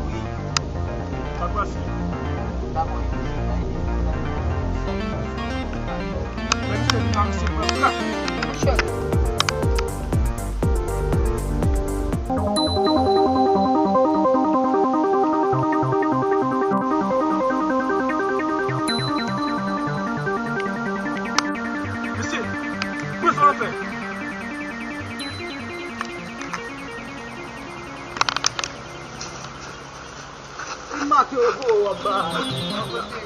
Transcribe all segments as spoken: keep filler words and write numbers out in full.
Wi. Sa k pase? Sa bon, mesye, sa ede. Men misye vin la, misye pran flak. Mesye, pran sa anfè. Li make yo pou w ap bay.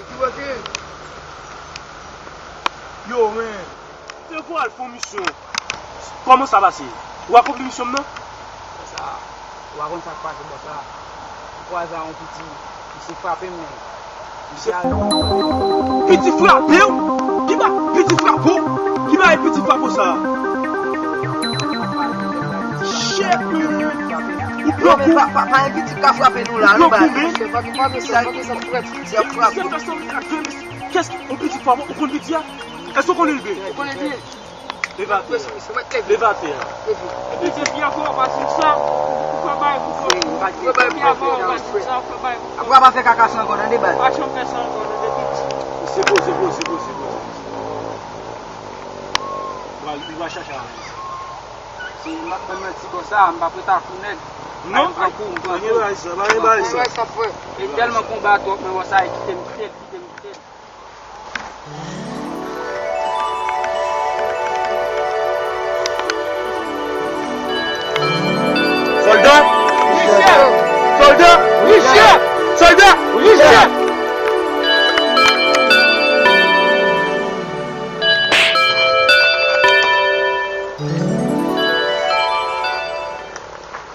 Ki wè ki? Yo, men. Te vo al fè yon misyon. Kòman sa pase? Ou akonpli misyon m nan? Sa, ou pa konn sa k pase bò sa. M kwaze a yon piti, misye frape m, men. Misye al. Piti frape w? Ki ba piti frape w? Ki bagay piti frape w sa? Shit, man. Ou pran kou. Pa, pa, pa gen piti k ka frape nou la, non, bay. Misye frape, misye frape. Kès ki, yon piti frape, ou konn piti a? Èske w konnen l byen? Ou konnen l byen. Leve atè. Leve atè. Epi depi avan w pa di m sa, ou fè bay pou kont ou. Depi avan w pa di m sa, ou fè bay pou kont ou. Apre w pa fè kaka sa ankò, tande, baz. Pa janm fè sa ankò, tande, piti. Se bon, se bon, se bon, se bon. Ou va, ou va chache a. Si m ap ban manti konsa, m p ap ret ak ou nèt. Non, m pran kou, m pran kou. Pa gen bagay sa, pa gen bagay sa, frè. E tèlman konba twòp, men wè sa, e kite m tèt, kite m tèt. Sòlda! Wi, chèf! Sòlda! Wi, chèf! Sòlda! Wi, chèf!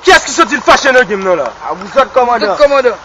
Kiyès ki soti l fache nan game nan la? A vous autres, kòmandan. Tout kòmandan.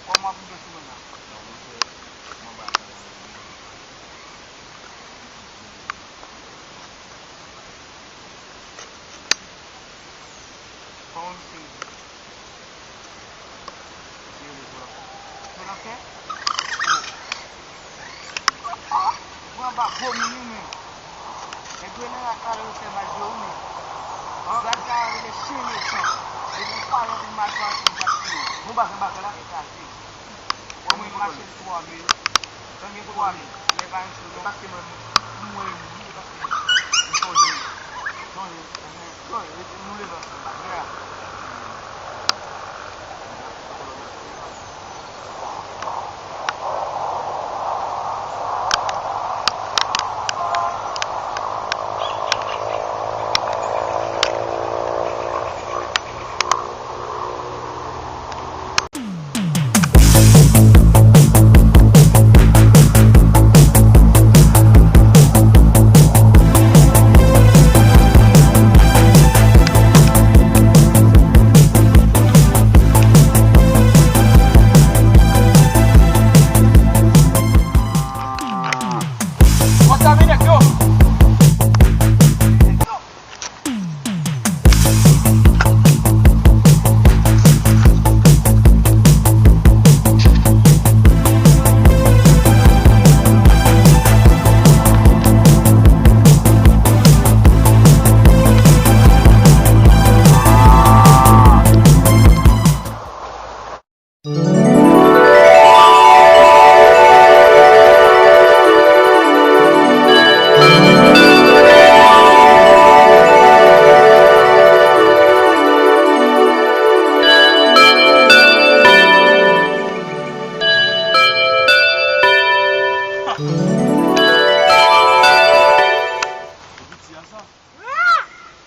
Kòman w ap rive sou mwen la? Kòman misye rele? Misye rele Volantè. Volantè? Ou pran ba gwo moun wi, men. Nèg yo nan rak la, yo fè mal vye wi, men. Gad sa rele chen mechan. Depi w parèt, ou mal pase, ou bat piye. Bon, bagay, bagay la. Kraze. Wè mwen mache twa mil. Zanmi twa mil. Lè pa yon sou non. E paske mwen, mwen, mwen, e paske mwen sonje. Sonje. Sonje. Nou leve ansanm, pa vre a.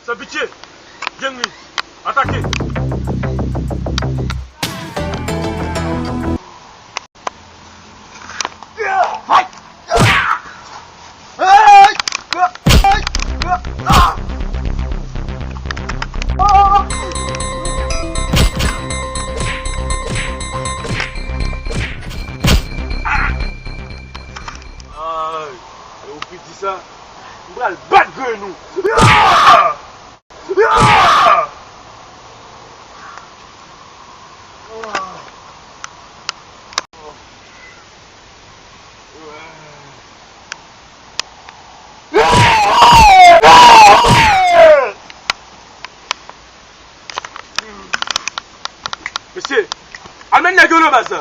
San pitye! Jwenn li! Atake! Ay, ale ou piti sa. M pral bat grenn ou. Mesye, al mennen nèg yo nan baz la.